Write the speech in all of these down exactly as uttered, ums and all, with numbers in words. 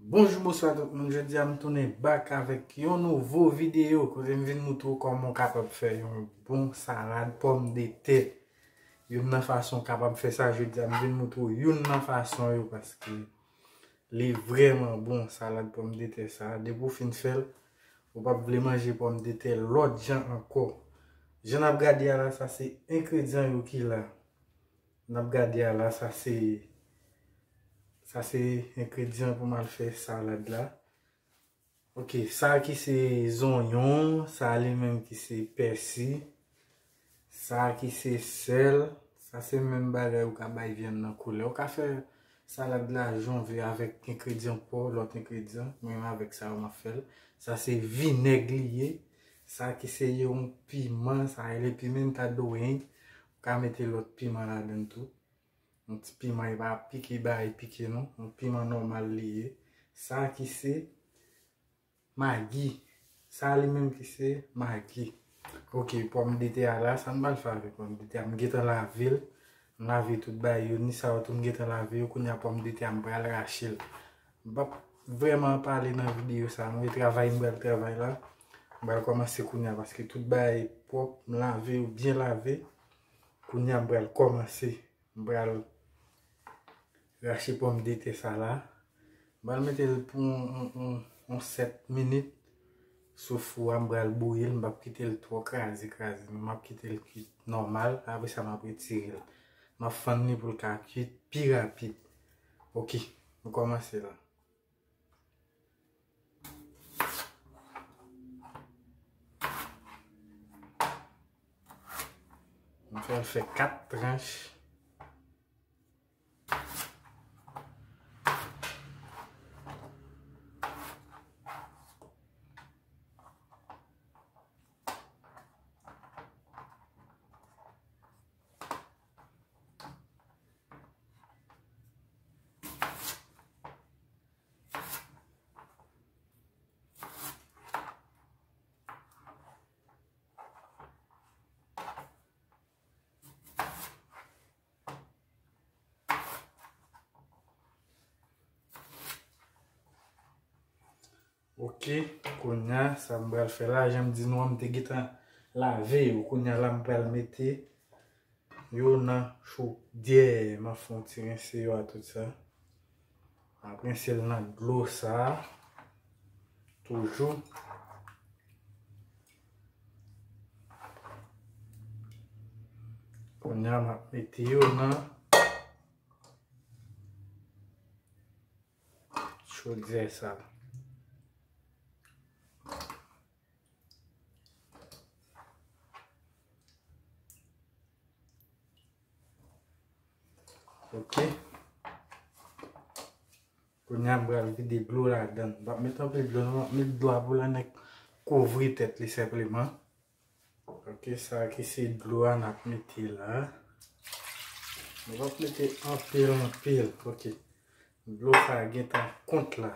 Bonjou, bonswa tout moun. Jodi a m tounen back avèk yon nouvo videyo kote m vin moutre w kòman w kapab fè yon bon salad pòmdetè. Youn nan fason w kapab fè sa, jodi a m vin moutre w youn nan fason yo, paske li vrèman bon, salad pòmdetè sa. Depi w fin fè l, ou p ap vle manje pòmdetè lòt jan ankò. Jan n ap gade a la, sa se engredyan yo ki la. N ap gade a la, sa se, sa se engredyan pou m al fè salad la. Ok, sa ki se zonyon, sa li menm ki se pèsi, sa ki se sèl, sa se menm bagay ou ka bay vyann nan koulè. Ou ka fè salad la jan w vle avèk engredyan pa w, lòt engredyan, mwen menm avèk sa yo m ap fè l. Sa se vinèg li ye, sa ki se yon piman, sa rele pimenta do rey, ou ka mete lòt piman ladan tou. Yon ti piman, e pa pike bagay pike non. Yon piman nòmal li ye. Sa ki se magi. Sa li menm ki se magi. Ok, pòmdetè a la, sa n pral fè avèk pòmdetè a? M gentan lave l. M lave tout bagay yo, ni sa yo tou m gentan lave yo. Kounye a pòmdetè a, m pral rache l. M p ap vrèman pale nan videyo sa non. E travay m pral travay la. M pral kòmanse kounye a paske tout bagay pwòp, m lave yo byen lave. Kounye a m pral kòmanse. M pral rache pòmdetè sa la. M pral mete l pou yon, yon, yon, yon sèt minit sou fou a. M pral bouyi l. M p ap kite l twò kraze, kraze. M ap kite l kwit nòmal. Apre sa, m ap retire l. M ap fann li pou l ka kwit pi rapid. Ok, m kòmanse la. M fè l fè kat tranch. Ok, kounye a, sa m pral fè la, jan m di nou an, m te gentan lave yo. Kounye a la, m pral mete yo nan chodyè. M ap fè yon ti rense yo a tout sa. M ap rense l nan dlo sa a. Toujou. Kounye a, m ap mete yo nan chodyè sa. Ok. Kounye a, m pral vide dlo ladan. M p ap met anpil dlo non, m ap met dlo a pou l annik kouvri tèt li senpleman. Ok, sa ki se dlo a n ap mete la. Nou p ap mete anpil, anpil. Ok. Dlo sa a gentan kont la.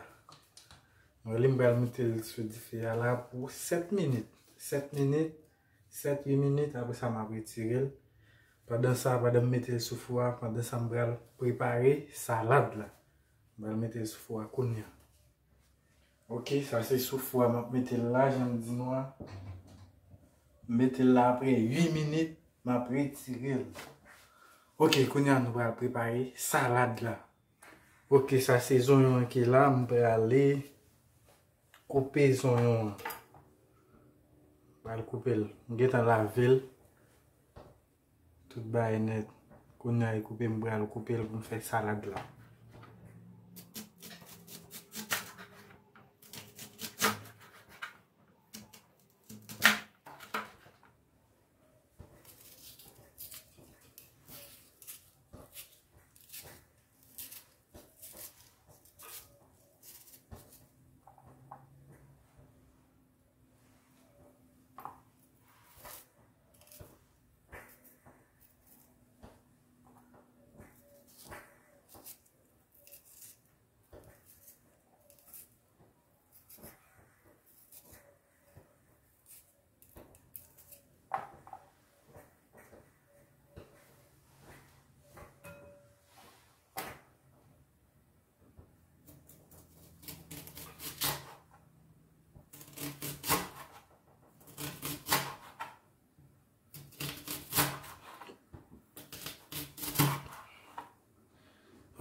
Mwen li m pral mete l sou dife a la pou sèt minit. Sèt minit, sèt, uit minit, apre sa m ap retire l. Pandan sa, pandan m mete l sou fou a, pandan sa m pral prepare salad la. M pral mete l sou fou a kounye a. Ok, sa se sou fou a m ap mete l la, jan m di nou a. M mete l la apre uit minit, m ap retire l. Ok, kounye a nou pral prepare salad la. Ok, sa se zonyon an ki la, m prale koupe zonyon an. M pral koupe l. M gentan lave l. Tout bagay nèt. Kounye a, e koupe m pral koupe l pou m fè salad la.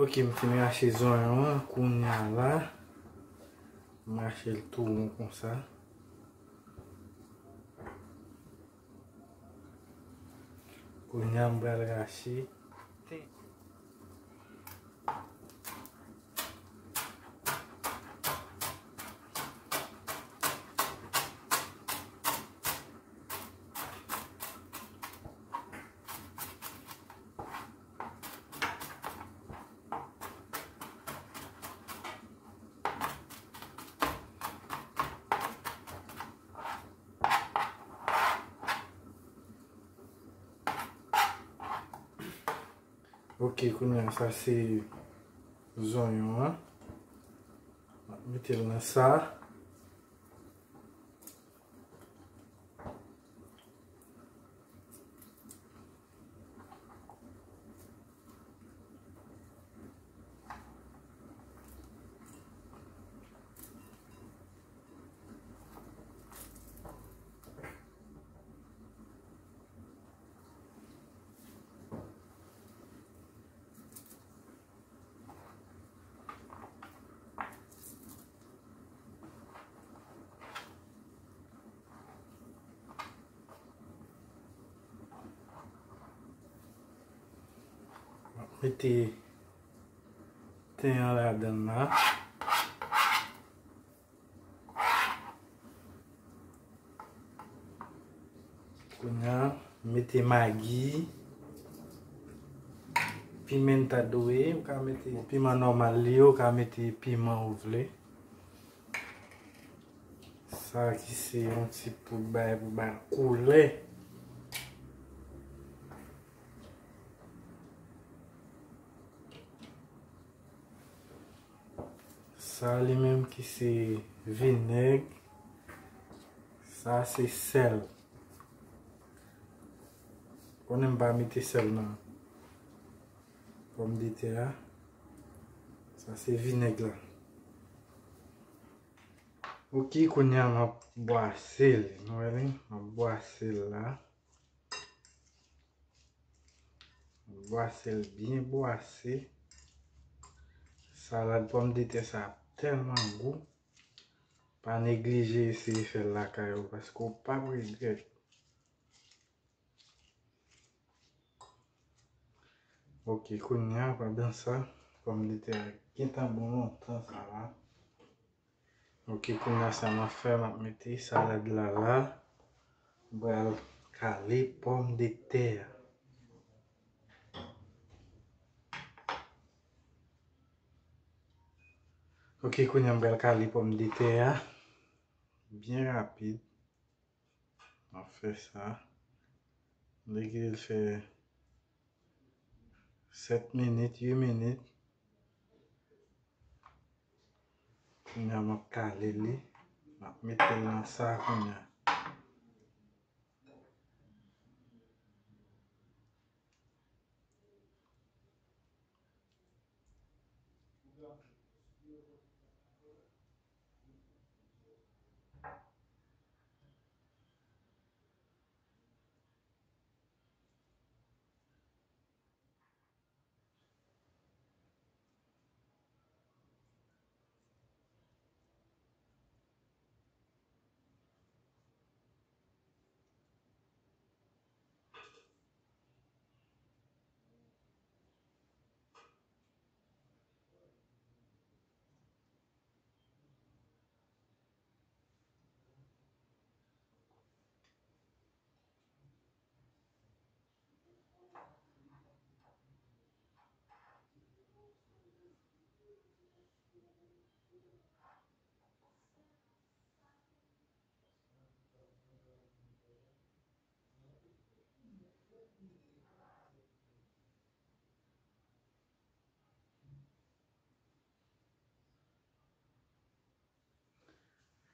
Ok, m fin rache zonyon an, kounye a la, m rache l tou won konsa. Kounye a m pral rache. Ok, kounye a sa se zonyon an. M ap mete l nan sa. M ap mete ten an ladan l la. Kounye a, m mete magi, pimenta dwe, ou ka mete piman nòmal li, ou ka mete piman ou vle. Sa ki se yon ti poud bay pou bay koulè. Sa li menm ki se vinèg. Sa se sèl. Konnen m pa mete sèl nan pòmdetè a. Sa se vinèg la. Ok, kounye a m ap bwase l. Nou wè li? M ap bwase l la. Bwase l byen bwase. Salad pòmdetè sa ap tèlman gou. Pa neglije eseye fè l lakay ou paske w p ap regrèt. Ok, kounye a, pandan sa, pòmdetè a gentan bon lontan sa la. Ok, kounye a sa m ap fè, m ap mete salad la la. M pral kale pòmdetè a. Ok, kounye a m pral kale pòmdetè a. Byen rapid. M ap fè sa. M te kite l fè sèt minit, uit minit. Kounye a m ap kale li. M ap mete l nan sa kounye a.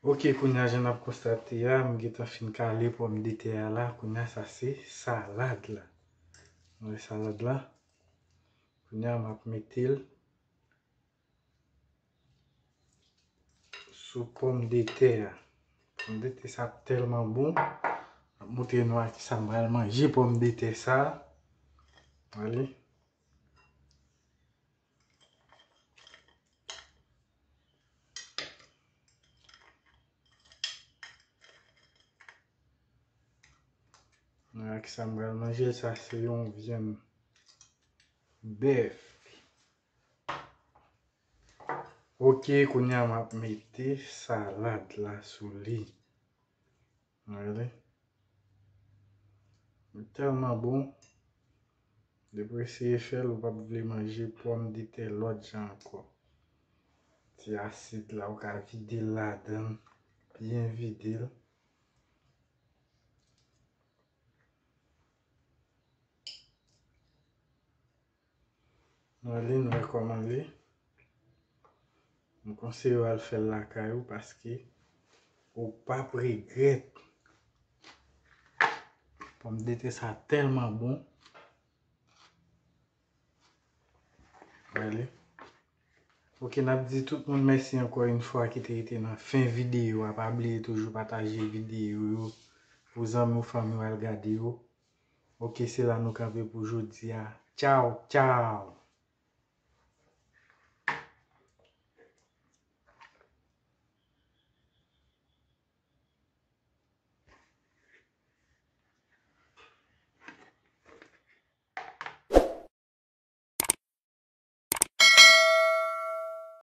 Ok, kounye a, jan n ap konstate a, m gentan fin kale pòmdetè a la. Kounye a, sa se salad la. Nou wè salad la? Kounye a, m ap mete l sou pòmdetè a. Pòmdetè sa ap tèlman bon. M ap montre nou a kisa m pral manje pòmdetè sa. Gade. Ak sa m pral manje, sa se yon vyann bèf. Ok, kounye a m ap mete salad la sou li. Gade. Li tèlman bon. Depi w eseye fè l, ou p ap vle manje pòmdetè lòt jan ankò. Ti asid la, ou ka vide l ladan l, byen vide l. Mwen li, nou wè kòman li. M konseye w al fè l lakay ou paske ou p ap regrèt. Pòmdetè sa tèlman bon. Wè li. Ok, n ap di tout moun mèsi ankò yon fwa ki te rete nan fen videyo a. Pa bliye toujou pataje videyo yo pou zanmi w, fanmi w al gade yo. Ok, se la nou kanpe pou jodi a. Tchaw, tchaw!